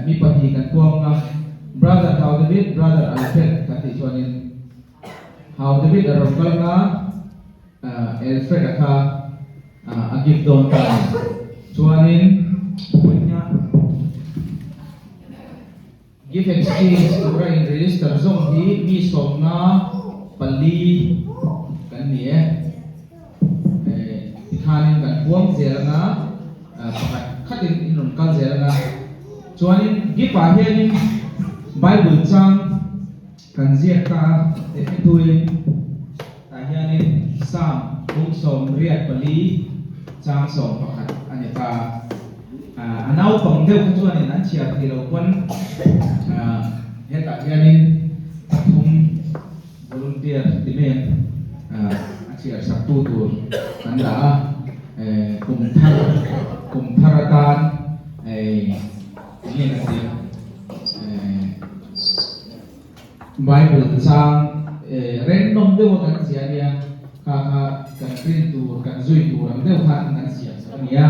Mi pahnih kan puang a, Brother Hau David, Brother Alfred kan tih chuanin Hau David a rawn kal nga, Alfred-a kha a gift dawn ta a ni. Chuanin Gift exchange tura in register zawng hi mi 54 kan ni e. Tikhanin kan puang zel anga pakhat khatin in rawn kal zel anga chuanin gift ah hianin Bible chang kan ziak ta a tehkhetuin tah hianin Psalm bung 84 chang 11 a ni ta a. A naupang deuh kha chuanin an chhiar thei lo pawn hetah hianin pathum volunteer ti mai ang a chhiar sak tu tur kan dah a, kum thar kum thar atan eng nge kan tih ang Bible chang random deuh a kan ziah a nia, kha kha kan print tur kan zui tur ang deuh khan kan siam sak a nia,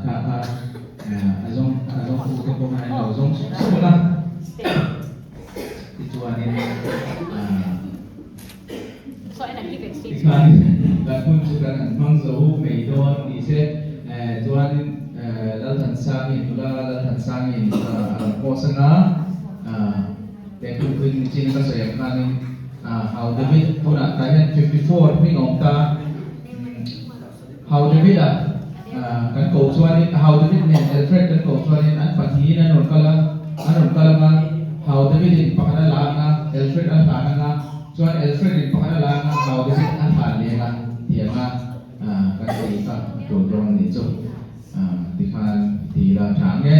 kha kha a zawng a zawng tu te pawh khan an lo zawng sup sup ang a, tichuanin tikhan kan hun chu kan han hmang zo mai dawn ni se, chuanin Lalthansangin nula Lalthansangin a rawn post ang a. Tehkun puin nichin ka sawi ang khanin Hau David tunah tah hian 54 hming a awm ta. Hau David a kan ko chuanin Hau David nen Alfred kan ko chuanin an pahnihin an rawn kal a, an rawn kal ang a, Hau David in pakhat a la ang a, Alfred a hlan ang a, chuan Alfred in pakhat a la ang a, Hau David a hlan leng a ti ang a kan ti kha a tul dawn a nih chu. Tikhan ti la tha ang e.